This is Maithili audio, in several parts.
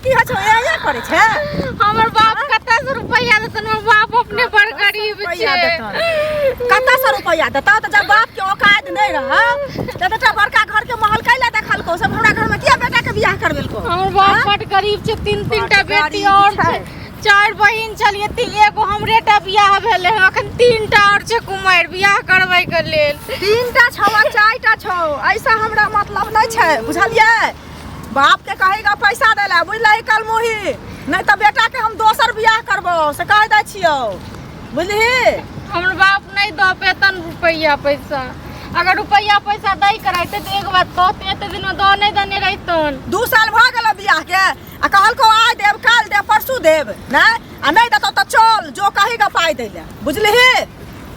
की होइ छै, एहे करै छै। हमर बाप कतऽ से रुपैआ देतन? हमर बाप अपने बड़ गरीब रुपैआ छै। देतन? कतऽ से रुपैआ देतौ? तऽ जब बाप के औकात नहि रह तऽ एतटा बड़का घर के महल कैला देखलको? सब हमरा घर में किया बेटा के बियाह करबेलको? हमर बाप बड़ गरीब छै, तीन तीन टा बड बेटी गरीब और छै। छै, चारि बहिन छलियै, एगो हमरे टा बियाह भेलै हँ, अखन तीन टा और छै कुमारि बियाह करबै के लेल। तीनटा छौ आ चारिटा छौ, ऐसा हमरा मतलब नहि छै, बुझलियै? बाप के कहेगा पैसा दै ला, बुझलही कलमुही? नहि तऽ बेटा के हम दोसर बियाह करबो, से कहि दै छियौ, बुझलिही? हमर बाप नहि दऽ पेतन रुपैआ पैसा। अगर रुपैआ पैसा दै के रहितै तऽ एक बात कहते, एते दिन दऽ नहि देने रहितन। 2 साल भऽ गेलो बियाह के आ कहलको आइ देब, काल्हि देब, परसू देब, नहि आ नहि देतौ तऽ चल जो कहेगा पाइ दै ले, बुझलिही?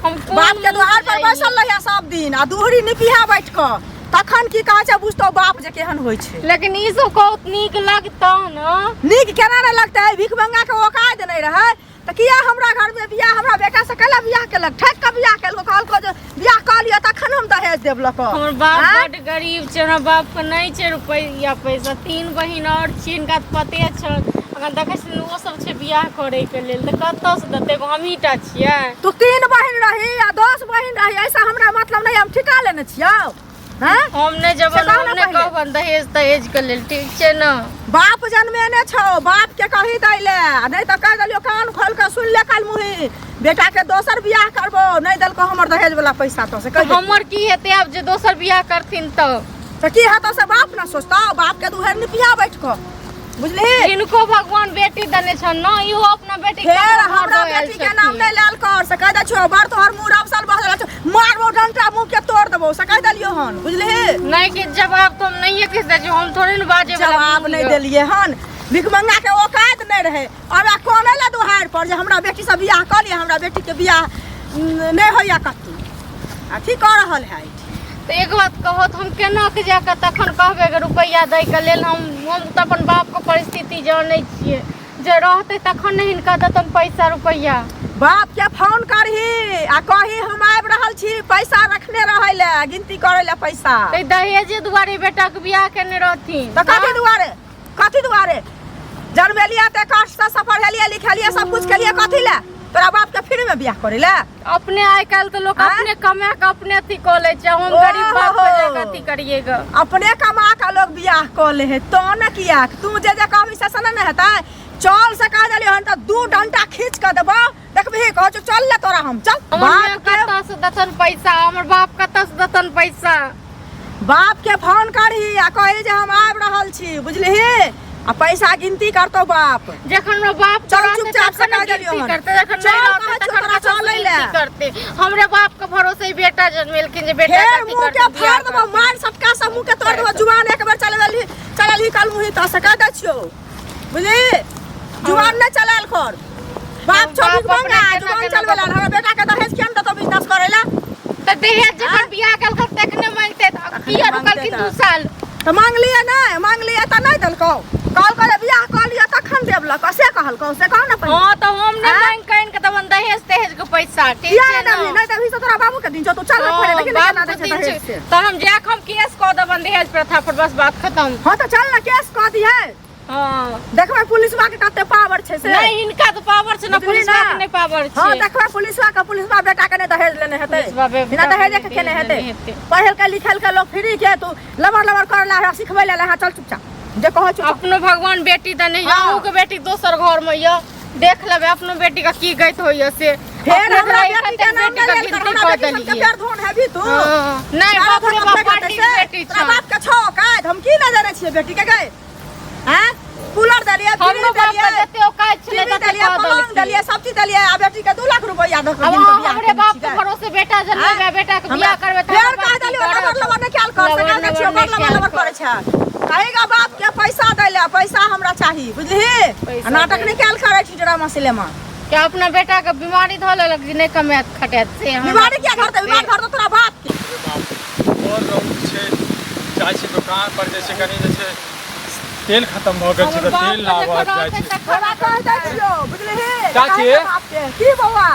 हम कोन बाप के मुँह दुआर पर जाइए? बैसल रहिया सब दिन आ दुहरी निपिहा बैठ कऽ, तखन की कहै छै बुझतौ बाप जे केहन होइ छै। लेकिन ई सब बहुत नीक लगतौ ने? नीक केना नहि लगतै? भीख मंगा के औकात नहि रहै तऽ किया हमरा घर में बियाह, हमरा बेटा से कैला बियाह केलक? ठकि कऽ बियाह केलको, कहलको जे बियाह कऽ लिअ तखन हम दहेज देब लऽ कऽ। हमर बाप आँय? बड गरीब छै, हमरा बाप के नहि छै रुपैआ पैसा। तीन बहिन और छी, हिनका तऽ पते छल। अखन देखै छियै ओ सब छै बियाह करे के लेल, तऽ कतऽ से देतै? एगो हमही टा छियै। तू तीन बहिन रही आ 10 बहिन रही, ऐसा हमरा मतलब नहीं। हम ठिका लेने छियौ? हैं? हम नहि जेबन। से कहो हम ने नहि पहिले। कहबन दहेज तहेज के लेल, ठीक छै ने? बाप जन्मेने छौ, बाप के कही दै ले, आ नहीं तऽ कह देलियो, कान खोल के सुन ले कल मुही, बेटा के दोसर बियाह करबो, नहीं देलको हमर दहेज वाला पैसा तो से कह तऽ हमर की हेतै आब जे दोसर बियाह करथिन तऽ? तऽ की हेतौ से बाप ना सोचतौ? बाप के दुहर निपिया बैठ कऽ, बुझलिही? हिनको भगवान बेटी देने छन ने, इहो अपना बेटी के फेर ककरो घर हमरा दऽ आयल बेटी के नाम छथिन। नहीं लाल कर, से कह दै छियौ। बड़ तोहर मुँह रमसल बहल छौ, मारबो डंटा, मुँह के तोड़ देबो, से कह देलियौ हन, बुझलिही? नहि, कि जवाब तऽ हम नहिये किछु दै छी, हम थोड़े ने बाजे वाला जवाब मुँह नहीं यऽ। देलियै हन। भिखमंगा के औकात नहीं रहे और आ कोने ला दुहार पर जे हमरा बेटी से बियाह कऽ लिअ, हमरा बेटी के बियाह नहीं होइया कतौ, अथी कऽ रहल है। तऽ एक बात कहो तऽ हम केना के जाकऽ तखन कहबै के रुपैआ दै के लेल? हम हम तऽ अपन बापके परिस्थिति जानै छियै, जे रहतै तखन ने हिनका देतन पैसा रुपैआ। बाप के फोन करही आ कही हम आबि रहल छी, पैसा रखने रहै ले, गिनती करै ले पैसा। तऽ दहेजे दुआरे बेटाके बियाह केने रहथिन? तऽ कथी दुआरे? कथी दुआरे जन्मेलियै? तऽ कष्टसँ सब पढ़ेलियै लिखेलियै, सब कुछ केलियै, कथी ले? तोरा बाप के फ्री में बियाह करै ले? अपने आइ काल्हि तऽ लोक आँय? अपने कमा कऽ अपने अथी कऽ लै छै, हम गरीब बाप के जाकऽ अथी करिएगा? अपने कमा कऽ लोग बियाह कऽ ले है तो ने, कियाक तू जे जे कहबी से से ने हेतै। चल से कह देलियै हन तऽ दू डंटा खींच कऽ देबौ, देखबही। कहै छौ चल ले तोरा हम, चल। हमर बाप माय के कतऽ से देतन पैसा? हमर बाप कतऽ से देतन पैसा? बाप के फोन करही आ कही जे हम आबि रहल छी, बुझलिही? आ पैसा गिनती करतौ बाप। जखन हमर बाप चल, रहतै चुपचाप से तखन ने कह देलियौ गिनती हन। करतै, जखन चल, नहि रहतै कहै छियौ तखन तोरा कतऽ से चलै ले। गिनती करतै? हमरे बाप के भरोसे ही बेटा जन्मेलखिन जे बेटा फेर कथी मुंह के करतै, बियाह फाड़ देबौ, करतै। मार सटका से मुंह के तोड़ देबौ। जुबान एक बेर चलेबही, चललही कल मुही तऽ से कह दै छियौ, बुझली? जुबान नहि चलायल कर। बाप छौ बाप भीख मंगा अपना केना जुबान केना चलबे ला। हमरा बेटा के दहेज किया ने देतौ बिजनेस करै ला? तऽ दहेज जखन बियाह केलकै तखने मांगते, तऽ किया मांगते रुकलखिन तऽ। 2 साल? तऽ मांगलियै नहि? मांगलियै तऽ नहि देलकौ? कहलकौ जे बियाह कऽ लिअ तखन देब लऽ कऽ, से कहलकौ? से कहू ने पहिले। हाँ, तऽ हम नहि आँय? मांगि कऽ आनि कऽ देबनि दहेज तहेज के पैसा, ठीक किया छै नहि देबही? ने? नहि देबही से तोरा बाबू के दिन छौ। तू चल ने पहिले, हाँ, देखी ने केना बाप दै के छै दिन दहेज छै। से। तऽ हम जाकऽ हम केस कऽ देबनि दहेज प्रथा पर, बस बात खतम। हाँ तऽ चल ने, केस कऽ दिहे। हाँ। देखबै पुलिसवा के कते पावर छै से। नहि, हिनका तऽ पावर छै ने। बुझली पुलिसवा ना? के नहि पावर हाँ छै। देखबै पुलिसवा के, पुलिसवा बेटा के नहि दहेज लेने हेतै? पुलिसवा बिना बेटा के दहेजे नहि के केने दहेज हेतै? लेने हेतै। पढ़ल के लिखल के लोग फ्री के तू लबर लबर कर ला, सिखबै ले ला। चल चुपचाप जे कहै छौ। अपनो भगवान बेटी देने यऽ, हाँ। अहूँ के बेटी दोसर घर में यऽ, देख लेबै अपनो बेटी के की गति होइया से। फेर अपने हमरा तऽ बेटी के एखन तक नाम बेटी नहि के लेल कर। गिनती हमरा कऽ बेटी सबके देलियै। पैर धोन हेबी तू? हाँ, नहि, पैर बाप रे धोन बाप, फेंक देतै पार्टी से? बेटी तोरा छौ। बाप के छौ औकात? हम की नहि जानै छियै बेटी के गै? हैं, कूलर देलियै, हमरो फ्रिज बाप के देलियै, जते औकात छलै टीवी तते देलियै, कऽ पलंग देलखिन। देलियै, सब चीज देलियै आ बेटी के 2 लाख रुपया दऽ कऽ अब जिनके अहाँ बियाह हमरे केने बाप छी के गै। भरोसे बेटा जन्मेबै, बेटा के बियाह करबै तऽ फेर हमर कह बाप की देलियै, करत? लबर लबर नहि कयल कर, से लबर कह दै छियौ। लबर बड़ नहि लबर लबर कयल। करै छै। कहेगा बाप के पैसा दै ले, पैसा हमरा चाही, बुझलिही? पैसा आ नाटक दै। नहि कयल करै छी ड्रामा सिनेमा। के अपना बेटा के बीमारी धऽ लेलक जे नहि कमायत खटायत से हमरा बीमारी किया धरतै? बीमारी धरतौ तोरा बाप के। अरे बाप रे, बड़ रौद छै। जाइ छी दोकान पर, जे छै कनि जे छै तेल खतम भऽ गेल छै हमर तऽ बाप तेल के लाबऽ जखन जाइ रहतै छी। तखन तोरा कह दै छियौ, बुझलिही? चाची। कहेगा बाप के की बौआ?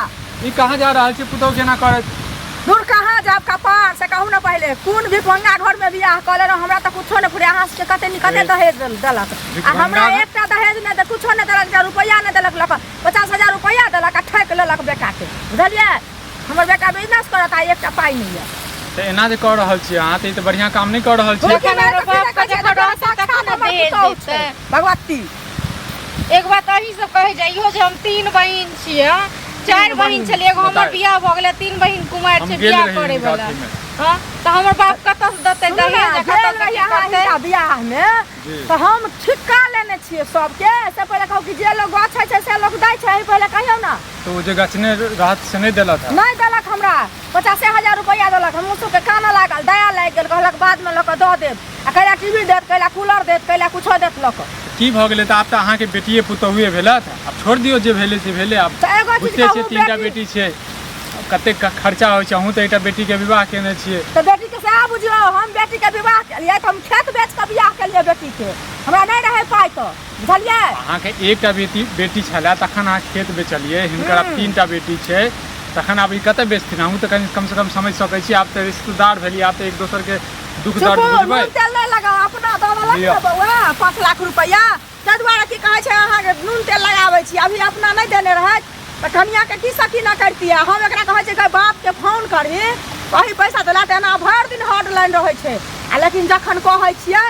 ई कहाँ जा रहल छी पुतहु केना करैत? दूर कहाँ जाब कपार, से कहू ने पहिले। कोन भिखमंगा घर में बियाह कऽ लेलहुँ? हमरा तऽ कुछो नहि फुरे। अहाँ हमरा सबके कते नी कते दहेज देलक आ हमरा एकटा दहेज नहि दे कुछो नहि देलक, रुपैआ नहि देलक लऽ कऽ 50,000 रुपैआ देलक आ ठकि लेलक बेटाके, बुझलियै? हमर बेटा बिजनेस करत आ एकटा पाइ नहि यऽ। तऽ एना जे कऽ रहल छियै अहाँ, तऽ ई तऽ बढ़िआँ काम नहि कऽ रहल छियै। जखन हमर बापके जखन रहतै तखन ने दहेज देतै। भगवती एक बात अहीं सब कहै जाइयो जे हम 3 बहिन छियै, 4 बहिन छलियै, एगो हमर बियाह भऽ गेलै, 3 बहिन कुमारि छै बियाह करै वाला। हँ तऽ हमर बाप कतऽ से देतै दहेज, कतऽ से की करतै? बियाह मे तऽ हम ठिक्का लेने छियै सबके। से पहिले कहू कि जे लोग गछै छै से लोग दै छै, पहिले कहियौ ना। तऽ ओ जे गछने रहत से नहि देलक? नहि देलक, हमरा 50,000 रुपैआ देलक। हमहूँ सबके कानऽ लागल, दया लागि गेल, कहलक बादमे लऽ कऽ दऽ देब। आ कैला टीवी देत, कैला कूलर देत, कैला कुछो देत लऽ कऽ। की भऽ गेलै? तऽ आब तऽ अहाँके बेटिए पुतोहुए भेलथि, आब छोड़ि दियौ, जे भेलै से भेलै। आब तऽ एगो चीज बुझिते छियै, कहू, 3टा बेटी छै, कतेक खर्चा होइ छै। अहूँ तऽ एकटा बेटीके विवाह केने छियै। तऽ बेटीके सएह बुझियौ, हम बेटीके विवाह केलियै तऽ हम खेत बेच कऽ बियाह केलियै बेटीके, हमरा नहि रहै पाइ तऽ, बुझलियै? अहाँके एकटा बेटी बेटी छलै तखन अहाँ खेत बेचलियै हिनकर, आब 3टा बेटी छै तखन आब ई कतऽ बेचथिन? अहूँ तऽ कनि कमसँ कम समझि सकै छी। आब तऽ रिश्तेदार भेलियै, आब तऽ एक दोसरके दुःख दर्द बुझबै। नून तेल नहि लगाउ, अपना दऽ देलक ने बौआ 5 लाख रुपैआ, ताहि दुआरे की कहै छै अहाँके नून तेल लगाबै छी। अभी अपना नहि देने रहैत तऽ कनियाके की सकी न करतियै। हम एकरा कहै छियै बापके फोन करही, कही पैसा देला, तऽ एना भरि दिन हॉटलाइन रहै छै। आ लेकिन जखन कहै छियै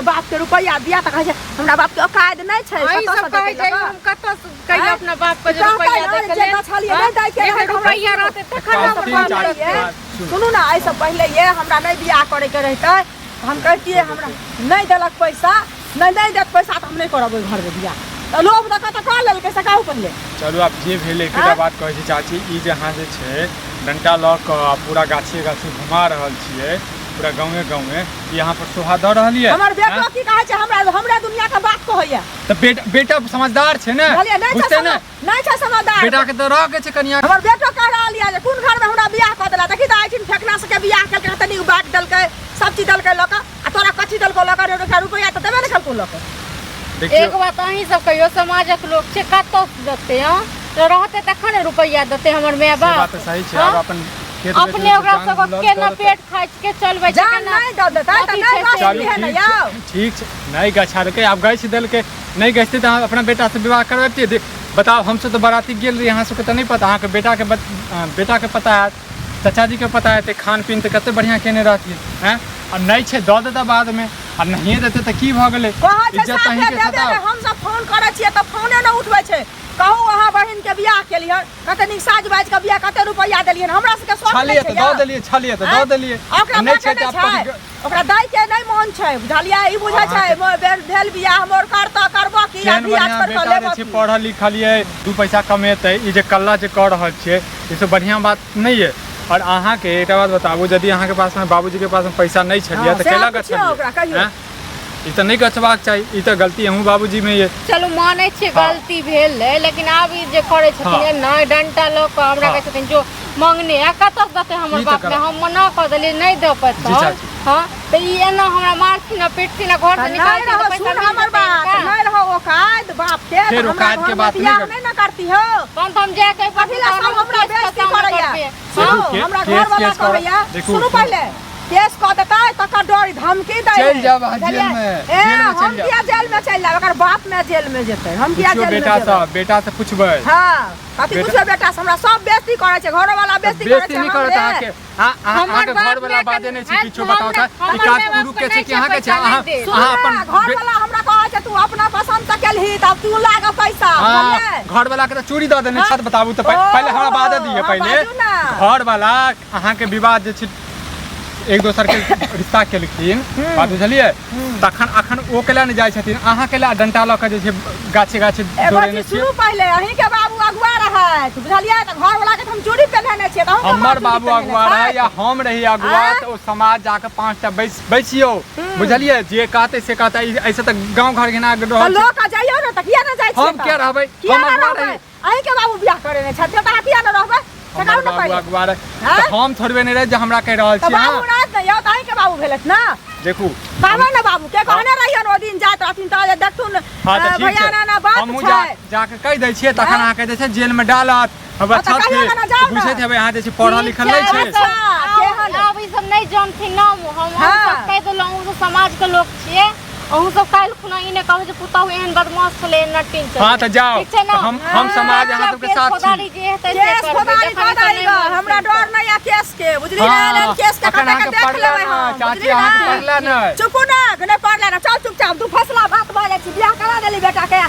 बापके रुपैआ दिया तऽ कहै छै हमरा बापके औकात नहि छै। अहीं सब कहै छै, हम कतऽ कहियो अपना बापके जे रुपैआ दै के लेल नहि दै के रहै, रुपैआ रहतै तखन हमर बाप देतै। सुनू ने, एहिसँ पहिले ये हमरा नहि बियाह करैके रहितै हम कहितियै हमरा नहि देलक पैसा, नहि नहि देत पैसा तऽ हम नहि करब ओहि घरमे बियाह। तऽ लोभ दऽ कऽ तऽ कऽ लेलकै, से कहू पहिले। चलू आब जे भेल, एकटा बात कहै छी चाची, ई जे अहाँ जे छै डंटा लऽ कऽ पूरा गाछे गाछे घुमा रहल छियै, पूरा गाँवे गाँवे, ई अहाँ पर शोभा दऽ रहल यऽ? हमर बेटो की कहै छै हमरा, हमरा दुनिया के बात कहैया। तऽ बेटा बेटा समझदार छै ने, बुझतै ने? नहि छै समझदार। बेटा के तऽ रह के छै कनिया। हमर बेटो कह रहल यऽ जे कोन घर में हमरा बियाह कऽ देला, देखी तऽ एहिठिन फेकना सबके बियाह केलकै, कते नीक बाट देलकै, सब चीज देलकै लऽ कऽ, आ तोरा कथी देलकौ लऽ कऽ? रुपैआ तऽ देबे नहि केलकौ लऽ कऽ। एक बात अहीं सब कहियो, समाजक लोक छै, कतऽ से देतै? हँ तऽ रहतै तखन ने रुपैआ देतै हमर माय बाप। बात सही छै। आब अपन खेत अपने ओकरा सबके केना पेट खाइ के चलबै छै, जान नहि दऽ देतै तऽ नहि गछलियै ने यौ। ठीक छै, नहि गछलकै, आब गछि देलकै। नहि गछतै तऽ अहाँ अपना बेटासँ विवाह करबतियै? बताउ, हमसब तऽ बराती गेल रही, अहाँ सबके तऽ नहि पता, अहाँके बेटाके बेटाके पता हैत, चाचाजीके पता हेतै। खान पीन तऽ कते बढ़िआँ केने रहथिन। आँय, आ नहि छै दऽ देतै बादमे, आ नहिए देतै तऽ की भऽ गेलै? कहै छै इज्जत अहीँके साफे। हमसब फोन करै छियै तऽ फोने नहि उठबै छै। कहू, अहाँ बहिनके बियाह केलियै, कते नीक साज बाज के बियाह, कते रुपैआ देलियै, हमरा सबके शौक नहि छै? तऽ दऽ देलियै, छलियै तऽ दऽ देलियै। ओकरा नहि छै तऽ ओकरा दै के नहि मोन छै, बुझलियै? ई बुझै छै भेल बियाह हमर, कर तऽ करबो की, केहन बढ़िआँ बेटा जे छै, पढ़ल लिखल ये, 2 पैसा कमेतै। ई जे कल्ला जे कऽ रहल छियै, ई सब बढ़िआँ बात नहि ये। आओर अहाँके एकटा बात बताबू, यदि अहाँके पासमे बाबूजीके पासमे पैसा नहि छलियै तऽ केला गछलियै? ई तऽ नहि गछबाक चाही, ई तऽ गलती अहूँ बाबूजीमे ये। चलू मानै छियै गलती भेल रहै, लेकिन आब ई जे करै छथिन नहि डंटा लऽ कऽ हमरा कहै छथिन जो मंगने, आ कतऽ से देतै हमर बाप? हम मना कऽ देलियै नहि दऽ पैतौ। हँ तऽ ई एना हमरा मारथिन आ पिटथिन आ घर से निकालथिन तऽ पैसा मिल हमर बात नहि रहो औकात बाप के, फेर औकात के बात नहि ने करती हो। तहन तऽ हम जाके कथी ला सब हमरा बेइज्जती करैया? सुनू, हमरा घर वाला कहैया, सुनू पहिले, केस कऽ देतै तकर डर धमकी दै। चलि जाब अहाँ जेल में। ए हम किया जेल में चलि जाब? एकर बाप ने जेल में जेतै, हम किया जेल में बेटा से, बेटा से पुछबै। हां, कथी पुछबै बेटा से? हमरा सब बेइज्जती करै छै, घरो वाला बेइज्जती करै छै। बेइज्जती नहि करत अहाँके, अहाँके घर वाला बाजे नहि छै किछो। बताउ तऽ, ई काज पुरुख के छै कि अहाँके छै? अहाँ अहाँ अपन घर वाला हमरा कहै छै तू अपना पसंद से केलही तब तू लाग पैसा। हां, घर वाला के तऽ चूड़ी दऽ देने छत। बताबू तऽ, पहिले हमरा बाजऽ दिअ। पहिले घर वाला अहाँके विवाह जे छै एक दोसर के रिश्ता केलखिन, बात बुझलियै? तखन अखन ओ केला नहि जाइ छथिन, अहाँ केला डंटा लऽ कऽ जे छै गाछे गाछे दौड़ेने छियै? सुनू पहिले, अहीं के बाबू अगुआ रहथि, बुझलियै? तऽ घर वाला के हम चूड़ी पहिनेने छियै तऽ हमर बाबू अगुआ रहै या हम रही अगुआ, तऽ ओ समाज जाके 5टा बैस बैसियौ, बुझलियै? जे कहतै से कहतै। ऐसे तऽ गाँव घर घिना रहल लोक जाइयौ ने, तऽ किया ने जाइ छियै? हम किया रहबै? हम अगुआ रही? अहीं के बाबू बियाह करेने छथिन तऽ अहाँ किया ने रहबै? से कहू हमर ने बाबू पहिले। अगुआ रहे आँय? तऽ हम थोड़बे नहि रहे जे हमरा कहि रहल तऽ छी बाबू अहाँ। रहत ने यौ, तऽ अहीं के बाबू भेलथि ने। देखू, कहबै ने बाबू के, कहने रहियन ओहि दिन जाइत रहथिन तऽ जे देखथुन। हाँ तऽ ठीक भैया छै, एना एना बात हमहूँ जा छै। जाके कहि दै छियै, तखन आँय? अहाँके जे छै जेल मे डालत। हमरा हाँ, तऽ कहियो छथिन ने जाउ ने। बुझैत हेबै अहाँ जे छै पढ़ल ठीक लिखल नहि छै, छै। अच्छा, केहन? आब ई सब नहि जानथिन ना हम सब कहि देलहुँ, अहूँ सब समाजके लोक छियै, अहूँ सब काल्हि खुना ई नहि कहबै जे पुतहु एहन बदमाश छलै, एहन नटिन छलै। हाँ तऽ जाओ, ठीक छै ने? हम समाज अहाँ सबके केस साथ छी। फौजदारी जे हेतै से केस करबै, फौजदारी जखन कऽ एतऽ नहि दही गऽ, मानथिन हमरा तऽ। डर नहि यऽ केस के, बुझली ने? हाँ, एहन केस के अखन कतऽ के अहाँके देख पड़ला लेबै नहि, हम, चाची, बुझली अहाँके ने? पड़ला नहि। चुपू ने, नहि पड़ला ने, चल चुपचाप, दू फसला भात भऽ जाइ छी, बियाह करा देली बेटा के।